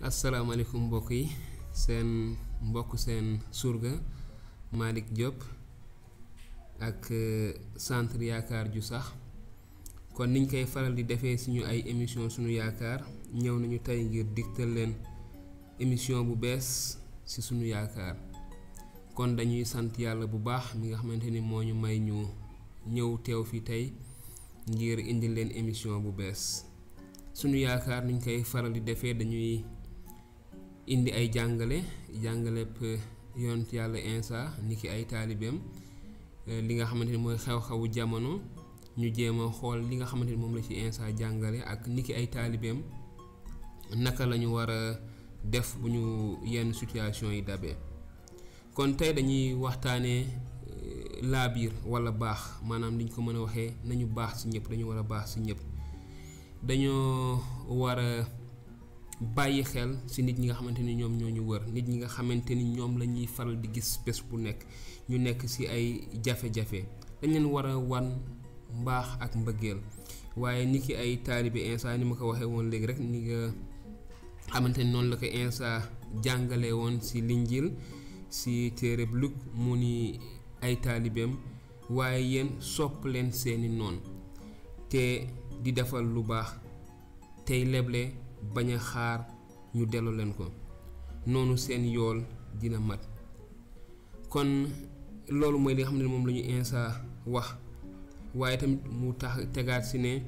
asalaamaaleykum mbokk yi seen mbokk seen surga Malick Diop ak centre yaakaar ju sax kon niñ koy faral di defee suñu ay émission suñu yaakaar ñëw nañu tey ngir digtal leen émission bu bees ci suñu yaakaar kon dañuy sant yàlla bu baax mi nga xamante ni moo ñu may ñu ñëw teew fi tey ngir indil leen émission bu bees suñu yaakaar niñ koy faral di defee dañuy indi ay jàngalep yonent yàlla Insa niki ay taalibeem li nga xamante ni mooy xew-xewu jamono ñu jéem a xool li nga xamante ni moom la ci Insa jàngale ak niki ay taalibeem naka lañu war a def bu ñu yenn situation yi dabee kon tey dañuy waxtaanee laabiir wala baax maanaam liñ ko mën a waxee nañu baax ci ñëpp dañu war a baax ci ñëpp dañoo war a bàyyi xel ci nit ñi nga xamante ni ñoom ñoo ñu wër nit ñi nga xamante ni ñoom la ñuy faral di gis bés bu nekk ñu nekk ci ay jafe-jafe dañ leen war a wan mbaax ak mbëggeel waaye ni ki ay taalibe Insa ni ma ko waxee woon léegi rek ni nga xamante ni noonu la ko Insa jàngale woon ci Linjiil ci téereb Luk mu ni ay taalibeem waaye yéen sopp leen seeni noon te di defal lu baax tey leble bañ a xaar ñu delloo leen ko noonu seen yool dina mat kon loolu mooy li nga xam ne moom la ñu Insa wax waaye tamit mu tax tegaat ci ne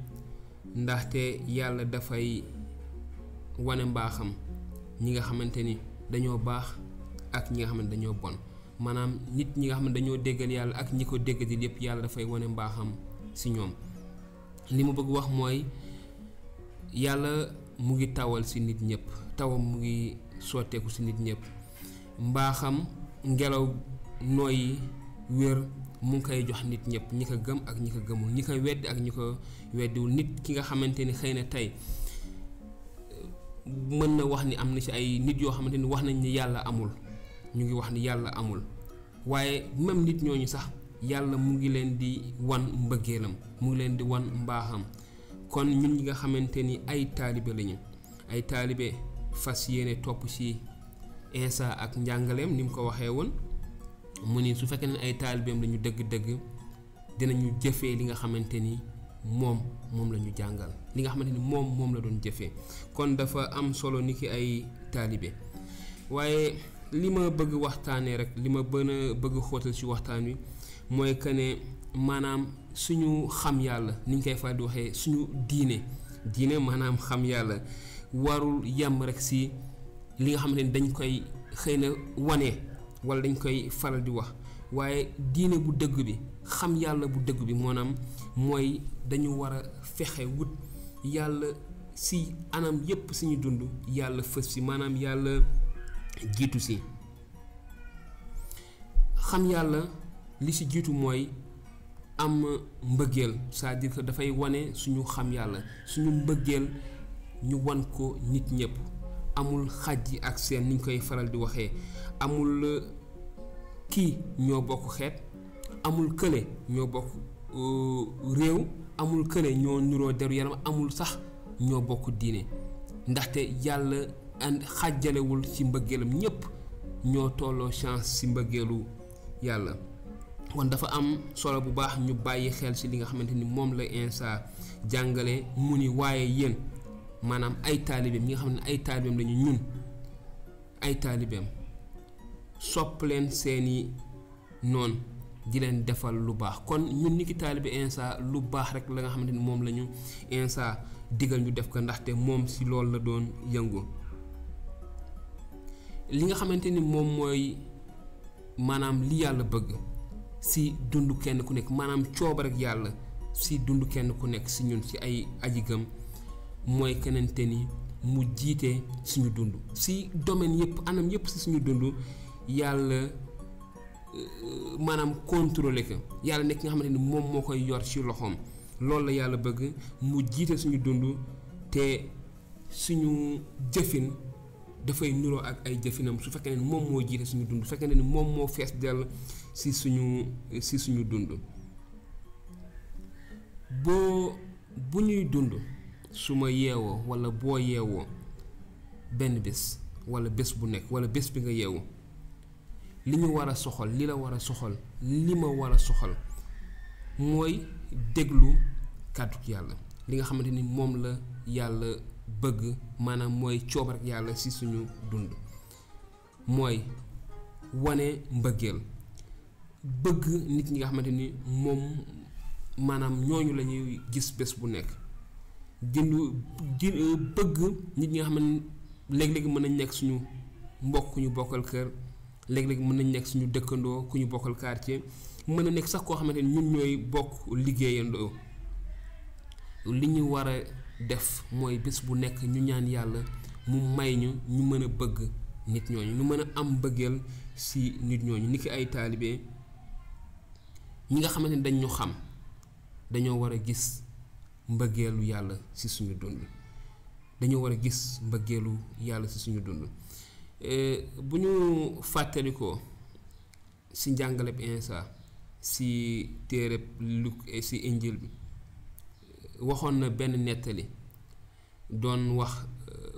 ndaxte yàlla dafay wane mbaaxam ñi nga xamante ni dañoo baax ak ñi nga xam ne dañoo bon maanaam nit ñi nga xam ne dañoo déggal yàlla ak ñi ko déggati yépp yàlla dafay wane mbaaxam ci ñoom li mu bëgg wax mooy yàlla mu ngi tawal ci nit ñëpp tawam mu ngi sotteeku ci nit ñëpp mbaaxam ngelaw nooyi wér mu ngi koy jox nit ñëpp ñi ko gëm ak ñi ko gëmul ñi ko weddi ak ñi ko weddiwul nit ki nga xamante ni xëy na tey mën na wax ni am na ci ay nit yoo xamante ni wax nañ ni yàlla amul ñu ngi wax ni yàlla amul waaye même nit ñooñu sax yàlla mu ngi leen di wan mbëggeelam mu ngi leen di wan mbaaxam kon ñun ñi nga xamante ni ay taalibe lañu ay taalibe fas yéene topp ci Insa ak njàngaleem ni mu ko waxee woon mu ni su fekkee ne ay taalibeem lañu dëgg-dëgg dinañu jëfee li nga xamante ni moom la ñu jàngal li nga xamante ni moom la doon jëfee kon dafa am solo ni ki ay taalibe waaye li ma bëgg waxtaanee rek li ma bëgg xóotal ci waxtaan wi mooy que ne maanaam suñu xam yàlla niñ koy faral di waxee suñu diine maanaam xam yàlla warul yem rek ci li nga xamante ni dañ koy xëy na wane wala dañ koy faral di wax waaye diine bu dëgg bi xam yàlla bu dëgg bi maanaam mooy dañu war a fexe wut yàlla ci anam yépp suñu dund yàlla fës ci maanaam yàlla jiitu ci xam yàlla li ci jiitu mooy am mbëggeel c'est-à-dire que dafay wane suñu xam yàlla suñu mbëggeel ñu wan ko nit ñëpp amul xàjji ak seen niñ koy faral di waxee amul kii ñoo bokk xeet amul kële ñoo bokk réew amul kële ñoo niroo deru yaram amul sax ñoo bokk diine ndaxte yàlla xàjjalewul ci mbëggeelam ñëpp ñoo tolloo chance ci mbëggeelu yàlla kon dafa am solo bu baax ñu bàyyi xel ci li nga xamante ni moom la Insa jàngale mu ni waaye yéen maanaam ay taalibeem ñi nga xam ne ay taalibeem lañu ñun ay taalibeem sopp leen seeni noon di leen defal lu baax kon ñun niki taalibe Insa lu baax rek la nga xamante ni moom lañu Insa digal ñu def ko ndaxte moom ci loolu la doon yëngu li nga xamante ni moom mooy maanaam li yàlla bëgg ci dund kenn ku nekk maanaam coobar ak yàlla ci dund kenn ku nekk ci ñun ci ay aji gëm mooy kenente ni mu jiite suñu dund ci domaine yépp anam yépp ci suñu dund yàlla maanaam contrôler ko yàlla nekk nga xamante ni moom moo koy yor ci loxoom loolu la yàlla bëgg mu jiite suñu dund te suñu jëfin dafay nuroo ak ay jëfinam su fekkee ne moom moo jiite suñu dund su fekkee ne moom moo fees dell ci suñu dund bu ñuy dund su ma yeewoo walla boo yeewoo benn bés wala bés bu nekk wala bés bi nga yeewu li ñu war a soxal li la war a soxal li ma war a soxal mooy déglu kàddu yàlla li nga xamante ni moom la yàlla bëgg maanaam mooy coobar yàlla ci suñu dund mooy wane mbëggeel bëgg nit ñi nga xamante ni moom maanaam ñooñu la ñuy gis bés bu nekk bëgg nit ñi nga xam ne léeg-léeg mën nañ nekk suñu mbokk ku ñu bokkal kër léeg-léeg mën nañ nekk suñu dëkkandoo ku ñu bokkal quartier mën na nekk sax koo xamante ni ñun ñooy bokk liggéeyandoo li ñu war a def mooy bés bu nekk ñu ñaan yàlla mu may ñu mën a bëgg nit ñooñu ñu mën a am bëggeel ci nit ñooñu niki ay taalibe ñi nga xamante ni dañ ñu xam dañoo war a gis mbëggeelu yàlla ci suñu dund dañoo war a gis mbëggeelu yàlla ci suñu dund bu ñu fàttalikoo ci njàngaleb Insa ci téereb Luk ci injil bi waxoon na benn nettali doon wax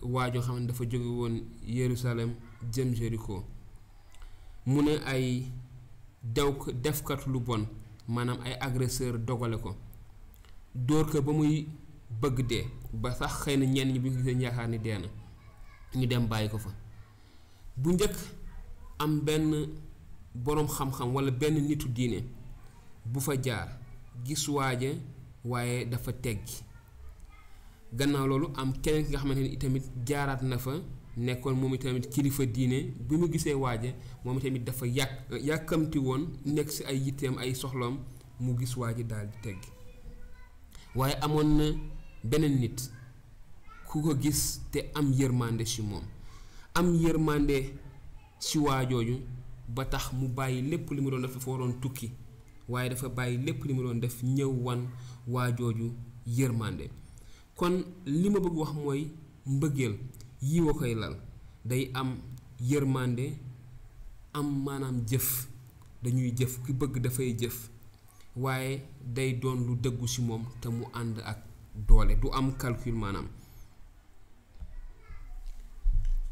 waajoo xam ne dafa jóge woon Yerusalem jëm Jéricho mu ne ay defkat lu bon maanaam ay agresseur dogale ko dóor ko ba muy bëgg dee ba sax xëy na ñenn ñi bu ñu gisee yaakaar ni dee na ñu dem bàyyi ko fa bu njëkk am benn boroom xam-xam walla benn nitu diine bu fa jaar gis waaje waaye dafa teggi gannaaw loolu am keneen ki nga xamante ni itamit jaaraat na fa nekkoon moom itamit kilifa diine bi mu gisee waaje moom itamit dafa yàkkamti woon nekk ci ay yitteem ay soxloom mu gis waaje daal di teggi waaye amoon na beneen nit ku ko gis te am yërmande ci moom am yërmande ci waajooju ba tax mu bàyyi lépp li mu doon def dafa waroon tukki waaye dafa bàyyi lépp li mu doon def ñëw wan waajooju yërmande kon li ma bëgg wax mooy mbëggeel yiw a koy lal day am yërmande am maanaam jëf dañuy jëf ki bëgg dafay jëf waaye day doon lu dëggu ci moom te mu ànd ak doole du am calcul maanaam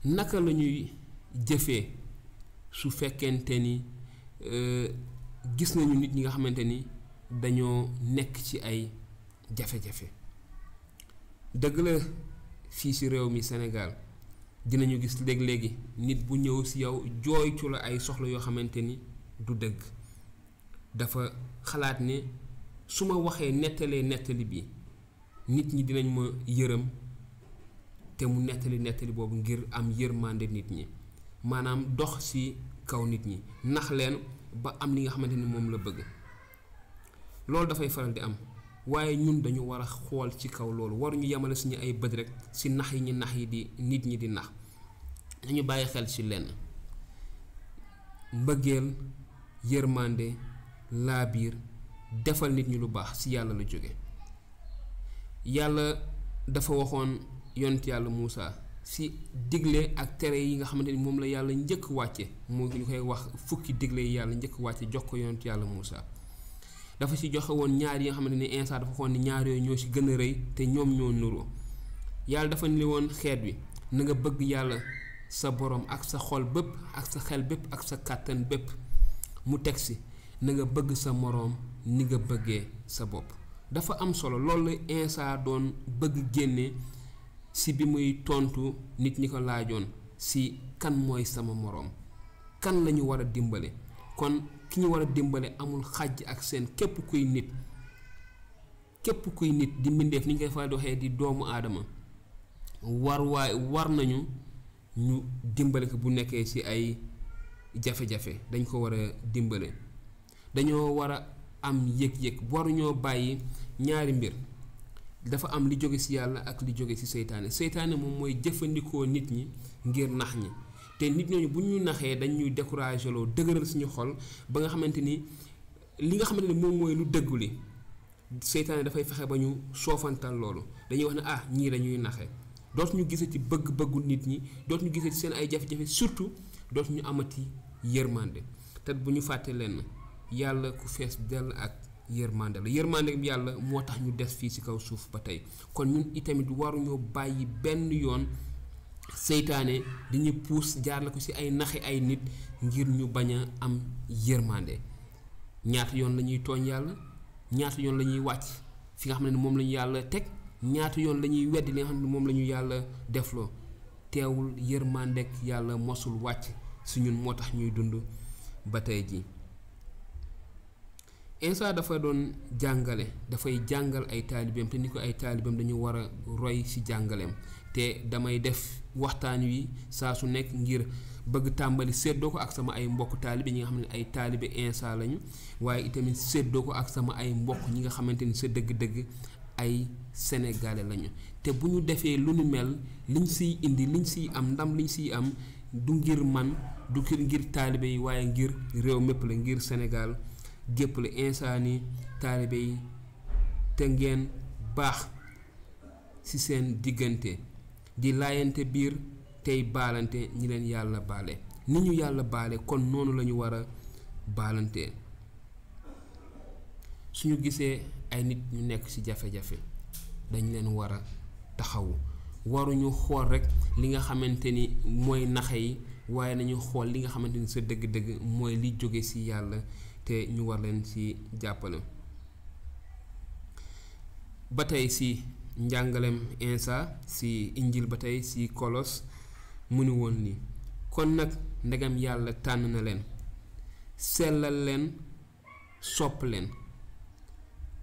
naka la ñuy jëfee su fekkente ni gis nañu nit ñi nga xamante ni dañoo nekk ci ay jafe-jafe dëgg la fii ci réew mi Sénégal dinañu gis léegi nit bu ñëw ci yow jooytu la ay soxla yoo xamante ni du dëgg dafa xalaat ne su ma waxee nettali bi nit ñi dinañ ma yërëm te mu nettali boobu ngir am yërmande nit ñi maanaam dox ci kaw nit ñi nax leen ba am li nga xamante ni moom la bëgg loolu dafay faral di am waaye ñun dañu war a xool ci kaw loolu waruñu yemale suñu ay bët rek ci nax yi di nit ñi di nax dañu bàyyi xel ci lenn mbëggeel yërmande laabiir defal nit ñi lu baax ci yàlla la jóge yàlla dafa waxoon yonent yàlla Muusa ci digle ak tere yi nga xamante ni moom la yàlla njëkk wàcce moo ñu koy wax fukki digle yi yàlla njëkk wàcce jox ko yonent yàlla Muusa dafa ci joxe woon ñaar yi nga xamante ni Insa dafa xoon ni ñaar yooyu ñoo ci gën a rëy te ñoom ñoo nuroo yàlla dafa ni woon xeet wi na nga bëgg yàlla sa borom ak sa xol bépp ak sa xel bépp ak sa kàttan bépp mu teg ci na nga bëgg sa moroom ni nga bëggee sa bopp dafa am solo loolu Insa doon bëgg génne ci bi muy tontu nit ñi ko laajoon ci kan mooy sama moroom kan lañu war a dimbale kon ki ñu war a dimbale amul xàjj ak seen képp kuy nit di mbindeef ni ñu koy faral di waxee di doomu aadama war nañu ñu dimbale ko bu nekkee ci ay jafe-jafe dañ ko war a dimbale dañoo war a am yëg-yëg waruñoo bàyyi ñaari mbir dafa am li jóge ci yàlla ak li jóge ci seytaane moom mooy jëfandikoo nit ñi ngir nax ñi te nit ñooñu bu ñu naxee dañuy découragé loo dëgëral suñu xol ba nga xamante ni li nga xamante ni moom mooy lu dëggu li seytaane dafay fexe ba ñu soofantal loolu dañuy wax ne ñii dañuy naxe dootuñu gisee ci bëgg-bëggu nit ñi dootuñu gisee ci seen ay jafe-jafe surtout dootuñu amati yërmande te bu ñu fàtte leen yàlla ku fees dell ak yërmande la yërmande bi yàlla moo tax ñu des fii ci kaw suuf ba tey kon ñun itamit waruñoo bàyyi benn yoon seytaane di ñu puus jaar la ko ci ay naxi ay nit ngir ñu bañ a am yërmande. ñaata yoon la ñuy tooñ yàlla, ñaata yoon la ñuy wàcc fi nga xam ne moom la ñu yàlla teg, ñaata yoon la ñuy weddi li nga xam ne moom la ñu yàlla defloo, teewul yërmandek yàlla mosul wàcc su ñun moo tax ñuy dund ba tey ji. Insa dafa doon jàngale, dafay jàngal ay taalibeem te ni ko ay taalibeem dañu war a roy ci jàngaleem. te damay def waxtaan wi saa su nekk ngir bëgg tàmbali séddoo ko ak sama ay mbokk taalibe ñi nga xam ne ay taalibe Insa lañu, waaye itamit séddoo ko ak sama ay mbokk ñi nga xamante ni sa dëgg-dëgg ay sénégalais lañu. te bu ñu defee lu nu mel liñ siy indi liñ siy am ndam liñ siy am du ngir man du ngir taalibe yi waaye ngir réew mépp la, ngir Sénégal gépp la. Insa ni taalibe yi te ngeen baax ci seen diggante di laayante biir tey baalante ñi leen yàlla baale ni ñu yàlla baale kon noonu lañu war a baalante. suñu gisee ay nit ñu nekk ci jafe-jafe dañ leen war a taxawu, waruñu xool rekk li nga xamante ni mooy naxe yi waaye nañu xool li nga xamante ni sa dëgg-dëgg mooy li jóge ci yàlla te ñu war leen ci jàppale. ba tey ci njàngalem Insa ci injil ba tey ci Kolos mu ni woon ni kon nag ndegam yàlla tànn na leen, sellal leen, sopp leen,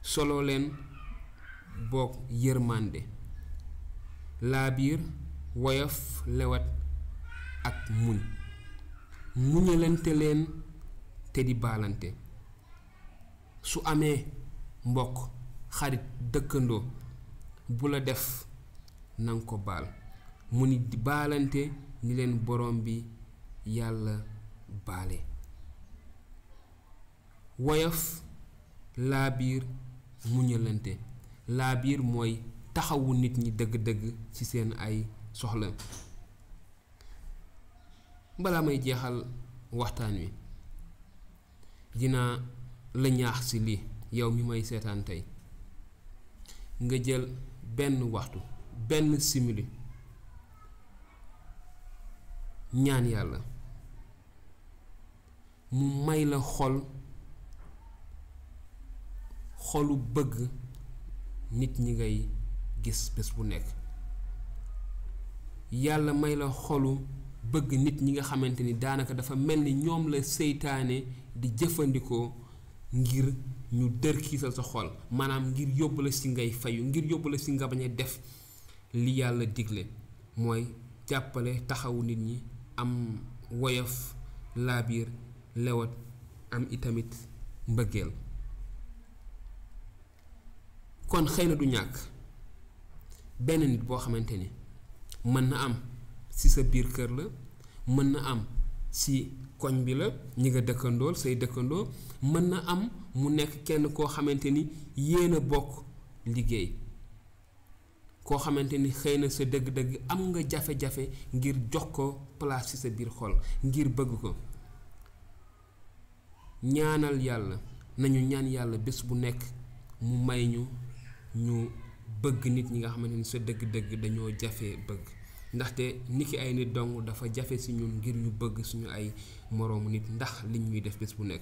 solo leen boog yërmande, laabiir, woyof, lewat ak muñ, muñalante leen te di baalante. su amee mbokk, xarit, dëkkandoo bu la def nanga ko baal, mu ni di baalante ni leen borom bi yàlla baale. woyof, laabiir, muñalante. laabiir mooy taxawu nit ñi dëgg-dëgg ci seen ay soxla. balaa may jeexal waxtaan wi dinaa la ñaax ci lii yow mi may seetaan tey nga jël benn waxtu, benn simili ñaan yàlla mu may la xolu bëgg nit ñi ngay gis bés bu nekk. yàlla may la xolu bëgg nit ñi nga xamante ni daanaka dafa mel ni ñoom la seytaane di jëfandikoo ngir ñu dër kiisal sa xol, maanaam ngir yóbbu la ci ngay fayu, ngir yóbbu la ci nga bañ a def li yàlla digle, mooy jàppale taxawu nit ñi, am woyof, laabiir, lewat, am itamit mbëggeel. kon xëy na du ñàkk benn nit boo xamante ni mën na am ci sa biir kër la, mën na am ci koñ bi la, ñi nga dëkkandool say dëkkandoo, mën na am mu nekk kenn koo xamante ni yéen a bokk liggéey, koo xamante ni xëy na sa dëgg-dëgg am nga jafe-jafe ngir jox ko place ci sa biir xol, ngir bëgg ko. ñaanal yàlla, nañu ñaan yàlla bés bu nekk mu may ñu bëgg nit ñi nga xamante ni sa dëgg-dëgg dañoo jafe bëgg, ndaxte niki ay nit dong dafa jafe ci ñun ngir ñu bëgg suñu ay moroomu nit ndax liñ ñuy def bés bu nekk.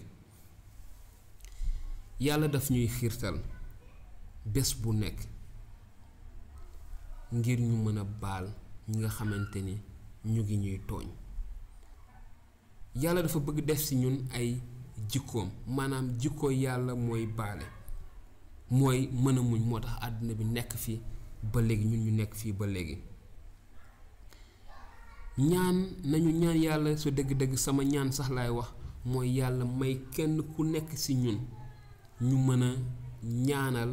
yàlla daf ñuy xiirtal bés bu nekk ngir ñu mën a baal ñi nga xamante ni ñu ngi ñuy tooñ. yàlla dafa bëgg def ci ñun ay jikkoom, maanaam jikko yàlla mooy baale, mooy mën a muñ, moo tax àdduna bi nekk fii ba léegi, ñun ñu nekk fii ba léegi. nañu ñaan yàlla su dëgg-dëgg sama ñaan sax laay wax mooy yàlla may kenn ku nekk ci ñun ñu mën a ñaanal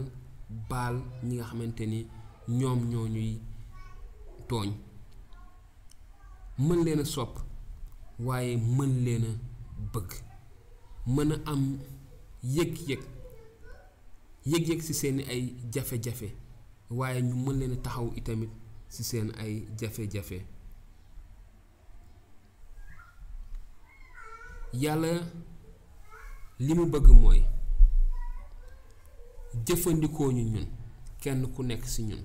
baal ñi nga xamante ni ñoom ñoo ñuy tooñ, mën leen a sopp waaye mën leen a bëgg, mën a am yëg-yëg ci seen ay jafe-jafe waaye ñu mën leen a taxaw itamit ci seen ay jafe-jafe. yàlla li mu bëgg mooy jëfandikoo ñu ñun kenn ku nekk ci ñun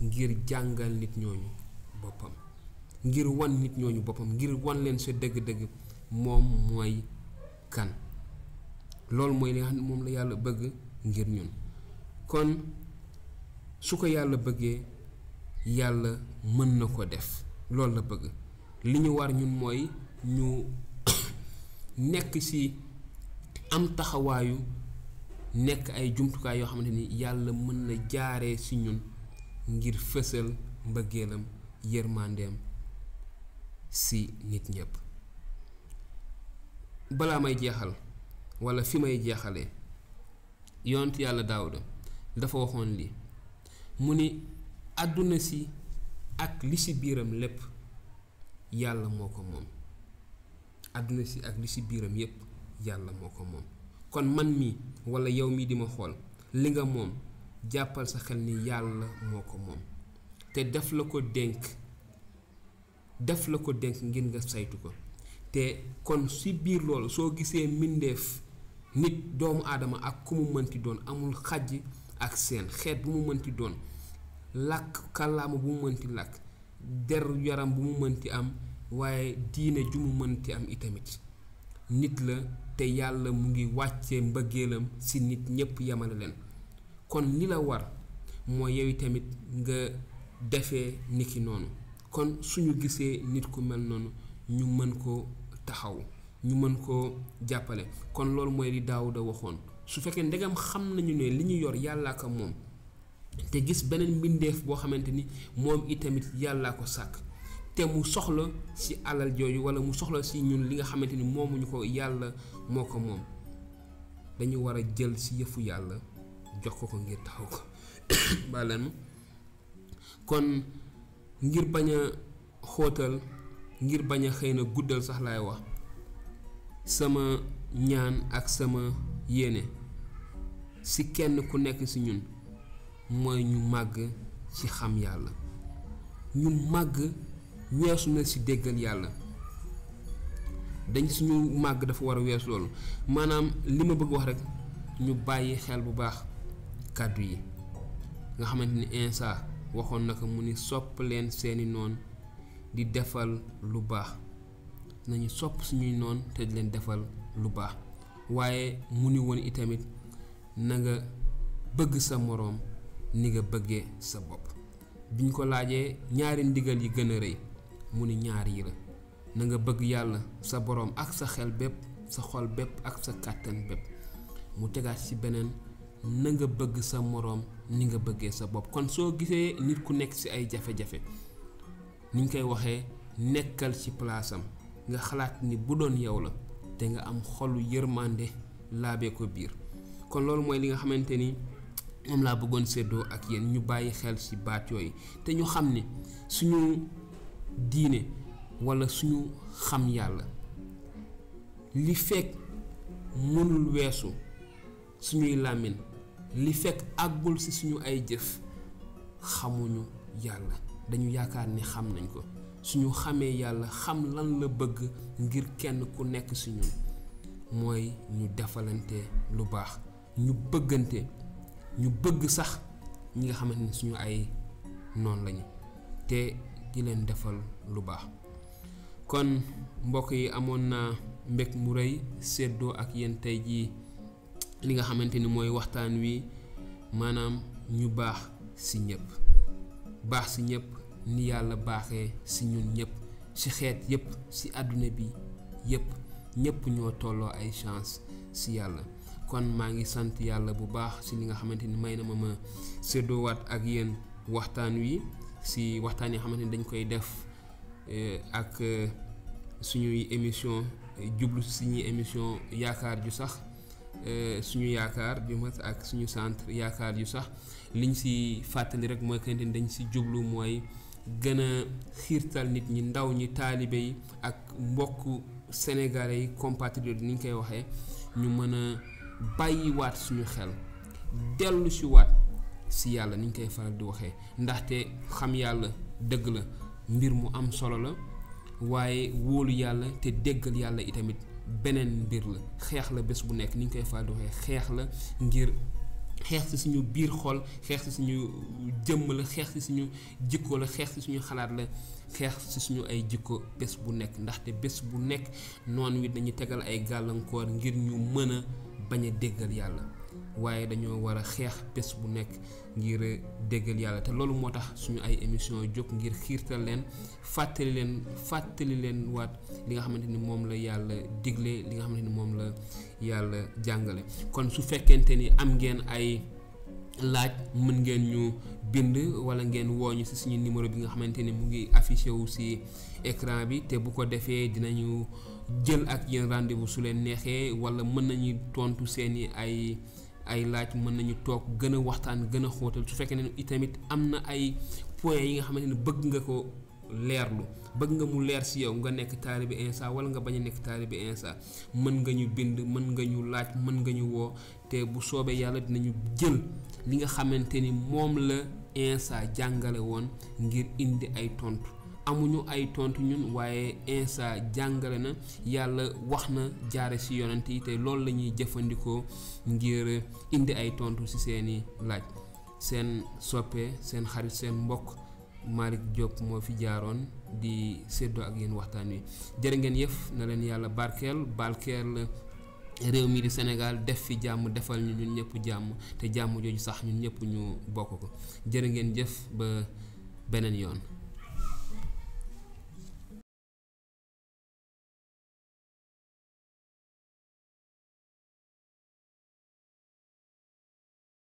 ngir jàngal nit ñooñu boppam, ngir wan nit ñooñu boppam ngir wan leen sa dëgg-dëgg moom mooy kan loolu mooy li nga xam ne moom la yàlla bëgg ngir ñun kon su ko yàlla bëggee yàlla mën na ko def loolu la bëgg li ñu war ñun mooy ñu nekk ci am taxawaayu nekk ay jumtukaay yoo xamante ni yàlla mën na jaaree ci ñun ngir fësal mbëggeelam yërmandeem ci nit ñépp balaa may jeexal walla fi may jeexalee yonent yàlla Daawuda dafa waxoon lii mu ni àdduna si ak li ci biiram lépp yàlla moo ko moom àdduna si ak li ci biiram yépp yàlla moo ko moom kon man mi walla yow mi di ma xool li nga moom jàppal sa xel ni yàlla moo ko moom te def la ko dénk ngir nga saytu ko te kon ci biir loolu soo gisee mbindeef nit doomu aadama ak ku mu mënti doon amul xàjj ak seen xeet bu mu mënti doon làkk kàllaama bu mu mënti làkk der yaram bu mu mënti am waaye diine ju mu mënti am itamit nit la te yàlla mu ngi wàcce mbëggeelam ci nit ñépp yamale leen kon li la war mooy yow tamit nga defee niki noonu kon suñu gisee nit ku mel noonu ñu mën ko taxaw ñu mën ko jàppale kon loolu mooy li Daawuda waxoon su fekkee ndegam xam nañu ne li ñu yor yàllaa ko moom te gis beneen mbindeef boo xamante ni moom itamit yàllaa ko sàkk te mu soxla ci alal jooju walla mu soxla ci ñun li nga xamante ni moomuñu ko yàlla moo ko moom dañu war a jël ci yëfu yàlla jox ko ngir taxaw ko baleen kon ngir bañ a xóotal ngir bañ a xëy na guddal sax laay wax sama ñaan ak sama yéene ci kenn ku nekk ci ñun mooy ñu màgg ci xam yàlla ñu màgg weesu na ci déggal yàlla dañ suñu màgg dafa war a weesu loolu maanaam li ma bëgg wax rekk ñu bàyyi xel bu baax kàddu yi nga xamante ni Insa waxoon na ko mu ni sopp leen seeni noon di defal lu baax nañu sopp suñuy noon te di leen defal lu baax waaye mu ni woon itamit na nga bëgg sa moroom ni nga bëggee sa bopp biñ ko laajee ñaari ndigal yi gën a rëy mu ni ñaar yi la na nga bëgg yàlla sa boroom ak sa xel bépp sa xol bépp ak sa kàttan bépp mu tegaat ci beneen na nga bëgg sa moroom ni nga bëggee sa bopp kon soo gisee nit ku nekk ci ay jafe-jafe ni ñu koy waxee nekkal ci palaasam nga xalaat ni bu doon yow la te nga am xolu yërmande laabee ko biir kon loolu mooy li nga xamante ni moom laa bëggoon séddoo ak yéen ñu bàyyi xel ci baat yooyu te ñu xam ni suñu diine walla suñu xam yàlla li fekk mënul weesu suñuy làmmiñ li fekk àggul ci suñu ay jëf xamuñu yàlla dañu yaakaar ni xam nañ ko suñu xamee yàlla xam lan la bëgg ngir kenn ku nekk ci ñun mooy ñu defalante lu baax ñu bëggante ñu bëgg sax ñi nga xamante ni suñu ay noon lañu te di leen defal lu baax kon mbokk yi amoon naa mbég mu rëy séddoo ak yéen tey jii li nga xamante ni mooy waxtaan wi maanaam ñu baax ci ñépp ni yàlla baaxee ci ñun ñépp ci xeet yépp ci àdduna bi yépp ñépp ñoo tolloo ay chance ci yàlla kon maa ngi sant yàlla bu baax ci li nga xamante ni may na ma séddoowaat ak yéen waxtaan wi ci waxtaan yi xamante ni dañ koy def ak suñuy émission jublu suñuy émission yaakaar ju sax suñu yaakaar ju mat ak suñu centre yaakaar ju sax liñ ci fàttali rek mooy que dañ ci jublu mooy gën a xiirtal nit ñi ndaw ñi taalibe yi ak mbokk sénégalais yi compatriotes ni ñu koy waxee ñu mën a bàyyiwaat suñu xel dellu ci waat ci yàlla ni ñu koy faral di waxee ndaxte xam yàlla dëgg la mbir mu am solo la waaye wóolu yàlla te déggal yàlla itamit beneen mbir la xeex la bés bu nekk ni ñu koy faral di waxee xeex la ngir xeex ci suñu biir xol xeex ci suñu jëmm la xeex ci suñu jikko la xeex ci suñu xalaat la xeex ci suñu ay jikko bés bu nekk ndaxte bés bu nekk noon wi dañuy tegal ay gàllankoor ngir ñu mën a bañ a déggal yàlla waaye dañoo war a xeex bés bu nekk ngir déggal yàlla te loolu moo tax suñu ay émission jóg ngir xiirtal leen fàttali leen waat li nga xamante ni moom la yàlla digle li nga xamante ni moom la yàlla jàngale kon su fekkente ni am ngeen ay laaj mën ngeen ñu bind wala ngeen wooñu ci suñu numéro bi nga xamante ni mu ngi affiché wu ci écran bi te bu ko defee dinañu jël ak yéen rendez-vous su leen neexee wala mën nañu tontu seeni ay laaj mën nañu toog gën a waxtaan gën a xóotal su fekkee ne itamit am na ay points yi nga xamante ne bëgg nga ko leerlu bëgg nga mu leer ci yow nga nekk taalibe Insa wala nga bañ a nekk taalibe Insa mën nga ñu bind mën nga ñu laaj mën nga ñu woo te bu soobee yàlla dinañu jël li nga xamante ni moom la Insa jàngale woon ngir indi ay tontu amuñu ay tontu ñun waaye Insa jàngale na yàlla wax na jaare ci yonent yi te loolu la ñuy jëfandikoo ngir indi ay tontu ci seeni laaj seen soppe seen xarit seen mbokk Malick Diop moo fi jaaroon di séddoo ak yéen waxtaan wi jërë ngeen yëf na leen yàlla barkeel réew mi di Sénégal def fi jàmm defal ñu ñun ñëpp jàmm te jàmm jooju sax ñun ñëpp ñu bokk ko jërë ngeen jëf ba beneen yoon